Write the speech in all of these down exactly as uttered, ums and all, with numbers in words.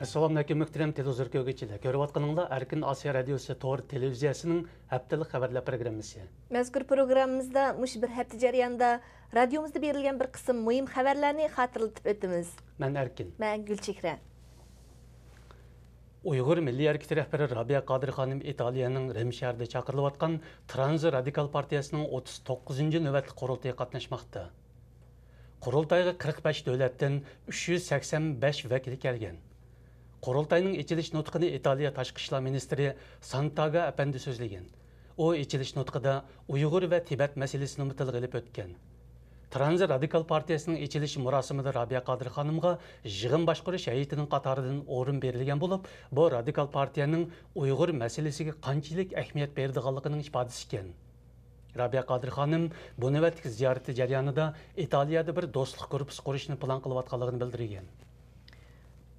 ئەسسالامۇئەلەيكۇم، مۆھتەرەم تېلېۋىزور كۆرگۈچىلەر. كۆرۈۋاتقىنىڭلار ئەركىن ئاسىيا رادىيوسى تور تېلېۋىزىيەسىنىڭ ھەپتىلىك خەۋەرلەر پروگراممىسى. مەزكۇر پروگراممىمىزدا مۇشۇ بىر ھەپتە جەريانىدا رادىيومىزدا بېرىلگەن بىر قىسىم مۇھىم خەۋەرلەرنى خاتىرىلىتىپ ئۆتىمىز. مەن ئەركىن. مەن گۈلچېھرە. ئۇيغۇر مىللىي ھەرىكىتى رەھبىرى رابىيە قادىر خانىم ئىتالىيەنىڭ رىم شەھىرىدە چاقىرىلىۋاتقان ترانس رادىكال پارتىيەسىنىڭ ئوتتۇز توققۇزىنچى نۆۋەتلىك قۇرۇلتىيىغا قاتناشماقتا. قۇرۇلتايغا قىرىق بەش دۆلەتتىن ئۈچ يۈز سەكسەن بەش ۋەكىل كەلگەن. قۇرۇلتاينىڭ ئېچىلىش نۇتقىنى ئىتالىيە تاشقى ئىشلار مىنىستىرى سانتاگا ئەپەندى سۆزلىگەن. ئۇ ئېچىلىش نۇتقىدا ئۇيغۇر ۋە تىبەت مەسىلىسىنىمۇ تىلغا ئېلىپ ئۆتكەن. ترانس رادىكال پارتىيەسىنىڭ ئېچىلىش مۇراسىمىدا رابىيە قادىر خانىمغا يىغىن باشقۇرۇش ھەيئىتىنىڭ قاتارىدىن ئورۇن بېرىلگەن بولۇپ، بۇ رادىكال پارتىيەنىڭ ئۇيغۇر مەسىلىسىگە قانچىلىك ئەھمىيەت بېرىدىغانلىقىنىڭ ئىپادىسى ئىكەن. رابىيە قادىر خانىم بۇ نۆۋەتلىك زىيارىتى جەريانىدا ئىتالىيەدە بىر دوستلۇق گۇرۇپپىسى قۇرۇشنى پىلان قىلىۋاتقانلىقىنى بىلدۈرگەن.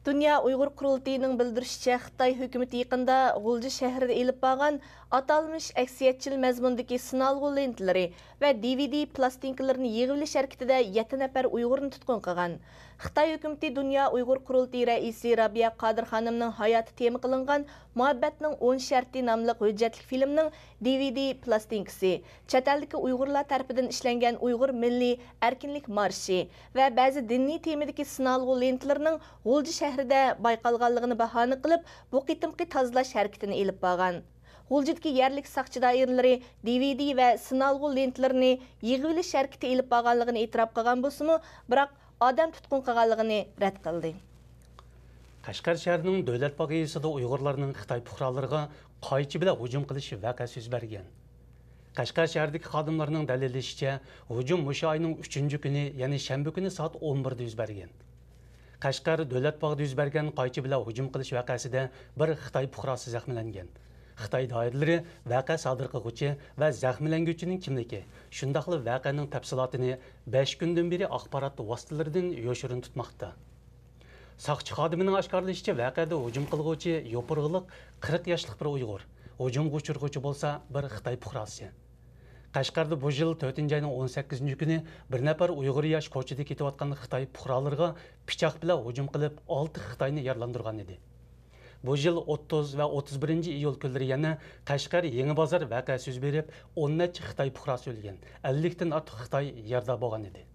دۇنيا ئۇيغۇر قۇرۇلتىيىنىڭ بىلدۈرۈشىچە، خىتاي ھۆكۈمىتى يېقىندا غۇلجا شەھىرىدە ئېلىپ بارغان ئاتالمىش ئەكسىيەتچىل مەزمۇندىكى سىنالغۇ لېنتىلىرى ۋە دى ۋى دى پىلاستىنكىلىرىنى يىغىۋېلىش ھەرىكىتىدە يەتتە نەپەر ئۇيغۇرنى تۇتقۇن قىلغان. خىتاي ھۆكۈمىتى دۇنيا ئۇيغۇر قۇرۇلتىيى رەئىسى رابىيە قادىر خانىمنىڭ ھاياتى تېما قىلىنغان مۇھەببەتنىڭ ئون شەرتى ناملىق ھۆججەتلىك فىلىمنىڭ دى ۋى دى پىلاستىنكىسى، چەت ئەلدىكى ئۇيغۇرلار تەرىپىدىن ئىشلەنگەن ئۇيغۇر مىللىي ئەركىنلىك مارشى ۋە بەزى دىنىي تېمىدىكى سىنالغۇ لېنتىلىرىنىڭ غۇلجا شەھىرىدە بايقالغانلىقىنى باھانە قىلىپ، بۇ قېتىمقى تازىلاش ھەرىكىتىنى ئېلىپ بارغان. غۇلجىدىكى يەرلىك ساقچى دائىرىلىرى دى ۋى دى ۋە سىنالغۇ لېنتىلىرىنى يىغىۋېلىش ھەرىكىتى ئېلىپ بارغانلىقىنى ئېتىراپ قىلغان بولسىمۇ، بىراق ئادەم تۇتقۇن قىلغانلىقىنى رەت قىلدى. قەشقەر شەھىرىنىڭ دۆلەت باغى يېزىسىدا ئۇيغۇرلارنىڭ خىتاي پۇقرالىرىغا قايچى بىلەن ھۇجۇم قىلىش ۋەقەسى يۈز بەرگەن. قەشقەر شەھىرىدىكى خادىملارنىڭ دەلىللىشىچە، ھۇجۇم مۇشۇ ئاينىڭ ئۈچىنچى كۈنى، يەنى شەنبە كۈنى سائەت ئون بىردە يۈز بەرگەن. قەشقەر دۆلەت باغىدا يۈز بەرگەن قايچى بىلەن ھۇجۇم قىلىش ۋەقەسىدە بىر خىتاي پۇقراسى زەخىملەنگەن. خىتاي دائىرىلىرى ۋەقە سادىر قىلغۇچى ۋە زەخىملەنگۈچىنىڭ كىملىكى، شۇنداقلا ۋەقەنىڭ تەپسىلاتىنى بەش كۈندىن بېرى ئاخبارات ۋاسىتىلىرىدىن يوشۇرۇن تۇتماقتا. ساقچى خادىمىنىڭ ئاشكارىلىشىچە، ۋەقەدە ھۇجۇم قىلغۇچى يوپۇرغىلىق قىرىق ياشلىق بىر ئۇيغۇر، ھۇجۇمغا ئۇچرىغۇچى بولسا بىر خىتاي پۇقراسى. قەشقەردە بۇ يىل تۆتىنچى ئاينىڭ ئون سەككىزىنچى كۈنى بىر نەپەر ئۇيغۇر ياش كوچىدا كېتىۋاتقان خىتاي پۇقرالىرىغا پىچاق بىلەن ھۇجۇم قىلىپ، ئالتە خىتاينى يارىلاندۇرغان ئىدى. بۇ يىل ئوتتۇز ۋە ئوتتۇز بىرىنچى ئىيۇل كۈنلىرى يەنە قەشقەر يېڭى بازار ۋەقەسى يۈز بېرىپ، ئون نەچچە خىتاي پۇقراسى ئۆلگەن، ئەللىكتىن ئارتۇق خىتاي يارىدار بولغان ئىدى.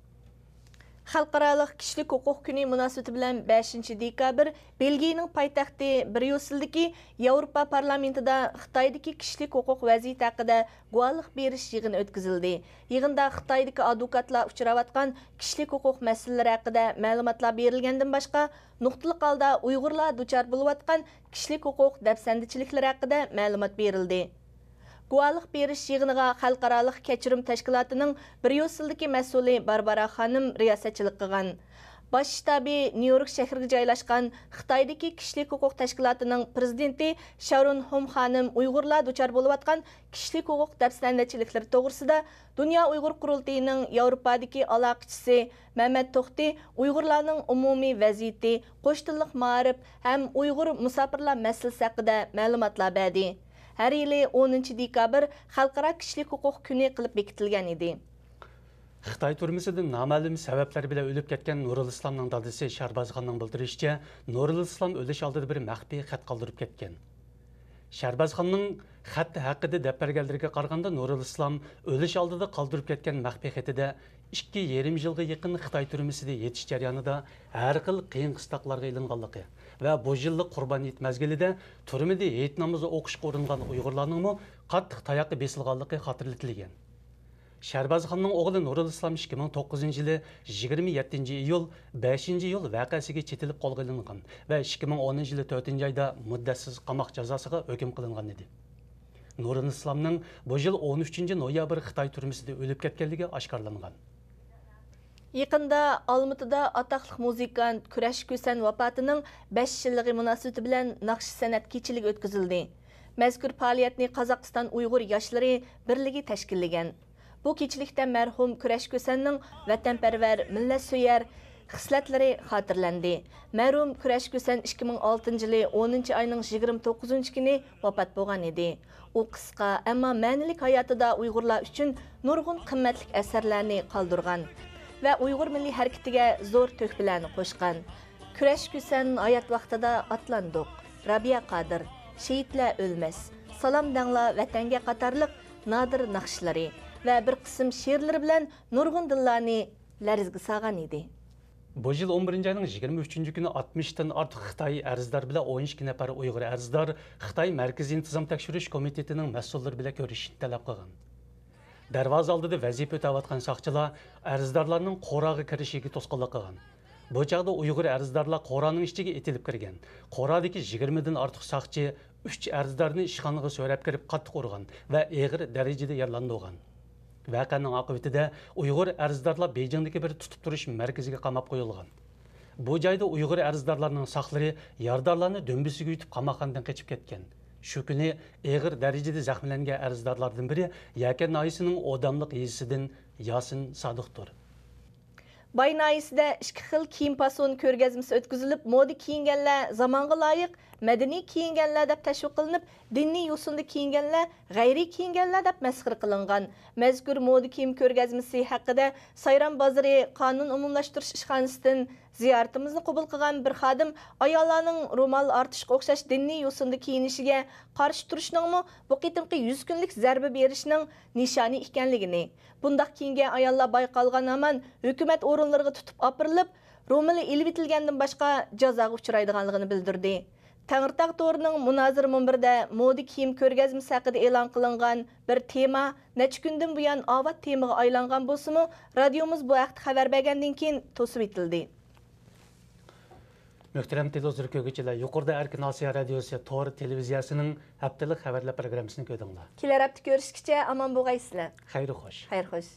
خەلقئارالىق كىشىلىك ھوقۇق كۈنى مۇناسىۋىتى بىلەن بەشىنچى دېكابىر بېلگىيىنىڭ پايتەختى بريۇسسېلدىكى ياۋروپا پارلامېنتىدا خىتايدىكى كىشىلىك ھوقۇق ۋەزىيىتى ھەققىدە گۇۋاھلىق بېرىش يىغىنى ئۆتكۈزۈلدى. يىغىندا خىتايدىكى ئادۋوكاتلار ئۇچراۋاتقان كىشىلىك ھوقۇق مەسىلىلىرى ھەققىدە مەلۇماتلار بېرىلگەندىن باشقا، نۇقتىلىق ھالدا ئۇيغۇرلار دۇچار بولۇۋاتقان كىشىلىك ھوقۇق دەپسەندىچىلىكلىرى ھەققىدە مەلۇمات بېرىلدى. گۇۋاھلىق بېرىش يىغىنىغا خەلقئارالىق كەچۈرۈم تەشكىلاتىنىڭ بريۇسسېلدىكى مەسئۇلى باربارا خانىم رىياسەتچىلىك قىلغان. باش شتابى نيۇ يورك شەھىرىگە جايلاشقان خىتايدىكى كىشىلىك ھوقۇق تەشكىلاتىنىڭ پىرېزىدېنتى شارون ھوم خانىم ئۇيغۇرلار دۇچار بولۇۋاتقان كىشىلىك ھوقۇق دەپسەندىچىلىكلىرى توغرىسىدا دۇنيا ئۇيغۇر قۇرۇلتىيىنىڭ ياۋروپادىكى ئالاقىچىسى مەمەت توختى ئۇيغۇرلارنىڭ ئومۇمىي ۋەزىيىتى، قوش تىللىق مائارىپ ھەم ئۇيغۇر مۇساپىرلار مەسىلىسى ھەققىدە مەلۇماتلار بەردى. ھەر يىلى ئونىنچى دېكابىر خەلقئارا كىشىلىك ھوقۇق كۈنى قىلىپ بېكىتىلگەن ئىدى. خىتاي تۈرمىسىدە نامەلۇم سەۋەبلەر بىلەن ئۆلۈپ كەتكەن نۇرۇل ئىسلامنىڭ دادىسى شەھبازخاننىڭ بىلدۈرۈشىچە، نۇرۇل ئىسلام ئۆلۈش ئالدىدا بىر مەخپىي خەت قالدۇرۇپ كەتكەن. شەھبازخاننىڭ خەت ھەققىدە دەپ بەرگەنلىرىگە قارىغاندا، نۇرۇل ئىسلام ئۆلۈش ئالدىدا قالدۇرۇپ كەتكەن مەخپىي خېتىدە ئىككى يېرىم يىلغا يېقىن خىتاي تۈرمىسىدە يېتىش جەريانىدا ھەر خىل قىيىن قىستاقلارغا ئېلىنغانلىقى ۋە بۇ يىللىق قۇربان ھېيت مەزگىلىدە تۈرمىدە ھېيت نامىزى ئوقۇشقا ئۇرۇنغان ئۇيغۇرلارنىڭمۇ قاتتىق تاياققا بېسىلغانلىقى خاتىرىلىتىلگەن. شەھبازخاننىڭ ئوغلى نۇرۇل ئىسلام ئىككى مىڭ توققۇزىنچى يىلى يىگىرمە يەتتىنچى ئىيۇل، بەشىنچى ئىيۇل ۋەقەسىگە چېتىلىپ قولغا ئېلىنغان ۋە ئىككى مىڭ ئونىنچى يىلى تۆتىنچى ئايدا مۇددەتسىز قاماق جازاسىغا ھۆكۈم قىلىنغان ئىدى. نۇرۇل ئىسلامنىڭ بۇ يىل ئون ئۈچىنچى نويابىر خىتاي تۈرمىسىدە ئۆلۈپ كەتكەنلىكى ئاشكارىلانغان. يېقىندا ئالمۇتىدا ئاتاقلىق مۇزىكانت كۈرەش كۈسەن ۋاپاتىنىڭ بەش يىللىقى مۇناسىۋىتى بىلەن ناخشا سەنئەت كېچىلىكى ئۆتكۈزۈلدى. مەزكۇر پائالىيەتنى قازاقىستان ئۇيغۇر ياشلىرى بىرلىكى تەشكىللىگەن. بۇ كېچىلىكتە مەرھۇم كۈرەش كۈسەننىڭ ۋەتەنپەرۋەر، مىللەتسۆيەر خىسلەتلىرى خاتىرىلەندى. مەرھۇم كۈرەش كۈسەن ئىككى مىڭ ئالتىنچى يىلى ئونىنچى ئاينىڭ يىگىرمە توققۇزىنچى كۈنى ۋاپات بولغان ئىدى. ئۇ قىسقا، ئەمما مەنىلىك ھاياتىدا ئۇيغۇرلار ئۈچۈن نۇرغۇن قىممەتلىك ئەسەرلەرنى قالدۇرغان ۋە ئۇيغۇر مىللىي ھەرىكىتىگە زور تۆھپىلەرنى قوشقان. كۈرەش كۈسەن ھايات ۋاقتىدا ئاتلاندۇق، رابىيە قادىر، شېھىتلەر ئۆلمەس، سالام دەڭلا ۋەتەنگە قاتارلىق نادىر ناخشىلىرى ۋە بىر قىسىم شېئىرلىرى بىلەن نۇرغۇن دىللارنى لەرزىگە سالغان ئىدى. بۇ يىل ئون بىرىنچى ئاينىڭ يىگىرمە ئۈچىنچى كۈنى ئاتمىشتىن ئارتۇق خىتاي ئەرزدار بىلەن ئون ئىككى نەپەر ئۇيغۇر ئەرزدار خىتاي مەركىزىي ئىنتىزام تەكشۈرۈش كومىتېتىنىڭ مەسئۇللىرى بىلەن كۆرۈشۈشنى تەلەپ قىلغان. دەرۋازا ئالدىدا ۋەزىپە ئۆتەۋاتقان ساقچىلار ئەرزدارلارنىڭ قوراغا كىرىشىگە توسقۇنلۇق قىلغان. بۇ چاغدا ئۇيغۇر ئەرزدارلار قورانىڭ ئىچىگە ئېتىلىپ كىرگەن. قورادىكى يىگىرمىدىن ئارتۇق ساقچى ئۈچ ئەرزدارنى ئىشخانىغا سۆرەپ كىرىپ قاتتىق ئۇرغان ۋە ئېغىر دەرىجىدە يارىلاندۇرغان. ۋەقەنىڭ ئاقىۋىتىدە ئۇيغۇر ئەرزدارلار بېيجىڭدىكى بىر تۇتۇپ تۇرۇش مەركىزىگە قاماپ قويۇلغان. بۇ جايدا ئۇيغۇر ئەرزدارلارنىڭ ساقلىرى يارىدارلارنى دۈمبىسىگە يۇتۇپ قاماقخانىدىن قېچىپ كەتكەن. شۇ كۈنى ئېغىر دەرىجىدە زەخىملەنگەن ئەرزدارلاردىن بىرى يەكەن ناھىيەسىنىڭ ئوداملىق يېزىسىدىن ياسىن سادىقتۇر. باي ناھىيەسىدە ئىككى خىل كىيىم پاسونى كۆرگەزمىسى ئۆتكۈزۈلۈپ، مودا كىيىنگەنلەر زامانغا لايىق، مەدەنىي كىيىنگەنلەر دەپ تەشۋىق قىلىنىپ، دىنىي يوسۇندا كىيىنگەنلەر غەيرىي كىيىنگەنلەر دەپ مەسخىرە قىلىنغان. مەزكۇر مودا كىيىم كۆرگەزمىسى ھەققىدە سايرام بازىرى قانۇن ئومۇملاشتۇرۇش ئىشخانىسىدىن زىيارىتىمىزنى قوبۇل قىلغان بىر خادىم ئاياللارنىڭ رومال ئارتىشقا ئوخشاش دىنىي يوسۇندا كىيىنىشىگە قارشى تۇرۇشنىڭمۇ بۇ قېتىمقى يۈز كۈنلۈك زەربە بېرىشنىڭ نىشانى ئىكەنلىكىنى، بۇنداق كىيىنگەن ئاياللار بايقالغان ھامان ھۆكۈمەت ئورۇنلىرىغا تۇتۇپ ئاپىرىلىپ، رومىلى ئېلىۋېتىلگەندىن باشقا جازاغا ئۇچرايدىغانلىقىنى بىلدۈردى. تەڭرىتاغ تورىنىڭ مۇنازىرە مۇنبىرىدە مودا كىيىم كۆرگەزمىسى ھەققىدە ئېلان قىلىنغان بىر تېما نەچچە كۈندىن بۇيان ئاۋات تېمىغا ئايلانغان بولسىمۇ، رادىيومىز بۇ ھەقتە خەۋەر بەرگەندىن كېيىن توسۇۋېتىلدى. مۆھتەرەم تېلېۋىزور كۆرگۈچىلەر، يۇقىرىدا ئەركىن ئاسىيا رادىيوسى تور تېلېۋىزىيەسىنىڭ ھەپتىلىك خەۋەرلەر پروگراممىسىنى كۆردۈڭلار. كېلەر ھەپتە كۆرۈشكىچە ئامان بولغايسىلەر. خەير خوش. خەير خوش.